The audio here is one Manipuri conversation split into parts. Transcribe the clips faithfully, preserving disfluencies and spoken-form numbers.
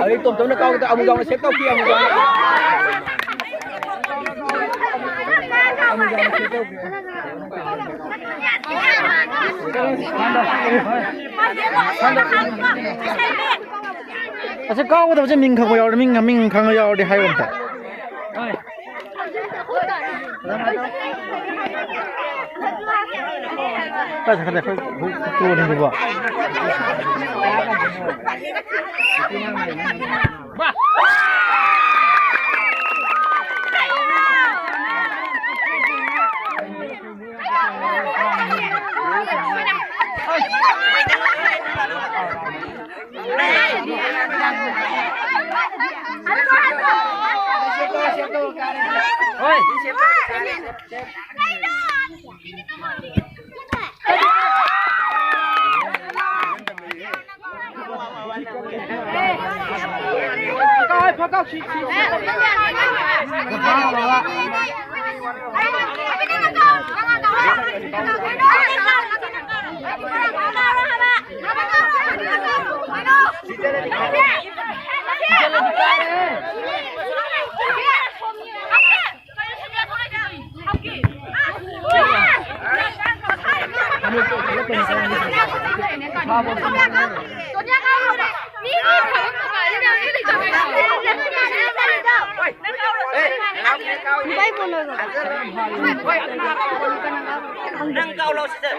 ꯑꯗꯩ ꯇꯣꯝ ꯇꯣꯝꯅ ꯀꯥꯎꯗ ꯑꯃꯨꯛ ꯌꯥꯎꯅ ꯁꯦꯞ ꯇꯧꯈꯤ, ꯑꯃꯨꯛ ꯌꯥꯎꯅ꯫ ꯑꯃꯨꯛ ꯌꯥꯎꯅ ꯁꯦꯞ ꯇꯧꯈꯤ꯫ ꯑꯁꯤ ꯀꯥꯎꯒꯗꯕꯁꯦ ꯃꯤꯡ ꯈꯪꯕ ꯌꯥꯎꯔꯗꯤ, ꯃꯤꯡ, ꯃꯤꯡ ꯈꯪꯕ ꯌꯥꯎꯔꯗꯤ ꯍꯥꯏꯌꯨ ꯑꯝꯇ꯫ ꯀꯥꯏ ꯆꯠꯈ꯭ꯔꯦ? ꯑꯩꯈꯣꯏ, ꯑꯩꯈꯣꯏ ꯇꯣꯟꯁꯤꯕꯣ? ꯅꯪ ꯀꯥꯎ ꯂꯥꯎ ꯁꯤꯗ꯫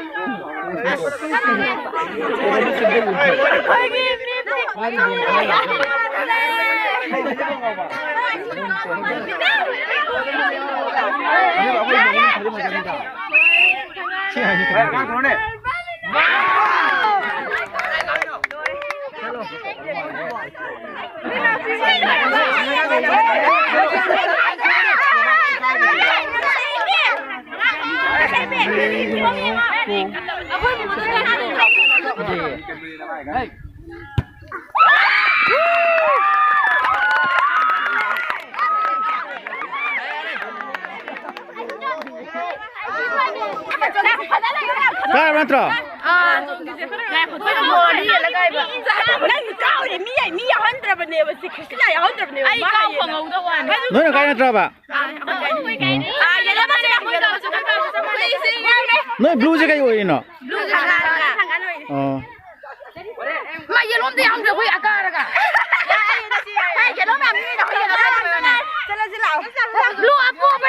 ꯇꯥꯔꯕ ꯅꯠꯇ꯭ꯔꯣ? ꯅꯪ ꯀꯥꯎꯔꯦ, ꯃꯤ ꯃꯤ ꯌꯥꯎꯍꯟꯗ꯭ꯔꯕꯅꯦꯕ ꯁꯤ ꯈ꯭ꯔꯤꯁꯇꯤꯅꯥ ꯌꯥꯎꯍꯟꯗ꯭ꯔꯕꯅꯦꯕ ꯑꯩ ꯃꯥ ꯀꯥꯎ ꯍꯥꯏꯌꯦ꯫ ꯈꯪꯍꯧꯗ ꯋꯥꯅꯤ꯫ ꯅꯣꯏꯅ ꯀꯥꯏ ꯅꯠꯇ꯭ꯔꯕ? ꯅꯣꯏ ꯕ꯭ꯂꯨꯁꯦ ꯀꯩ ꯑꯣꯏꯔꯤꯅꯣ? ꯑꯣ꯫ ꯃꯥ ꯌꯦꯂꯣꯝꯗ ꯌꯥꯎꯗ꯭ꯔꯦ ꯑꯩꯈꯣꯏ ꯑꯀꯥꯔꯒ꯫ ꯍꯥꯏ ꯀꯩꯅꯣ ꯃꯌꯥꯝ ꯃꯤꯅ ꯑꯩꯈꯣꯏ ꯌꯦꯂꯣꯝꯗ ꯌꯥꯎꯗ꯭ꯔꯦ꯫ ꯕ꯭ꯂꯨ ꯑꯄꯣꯕ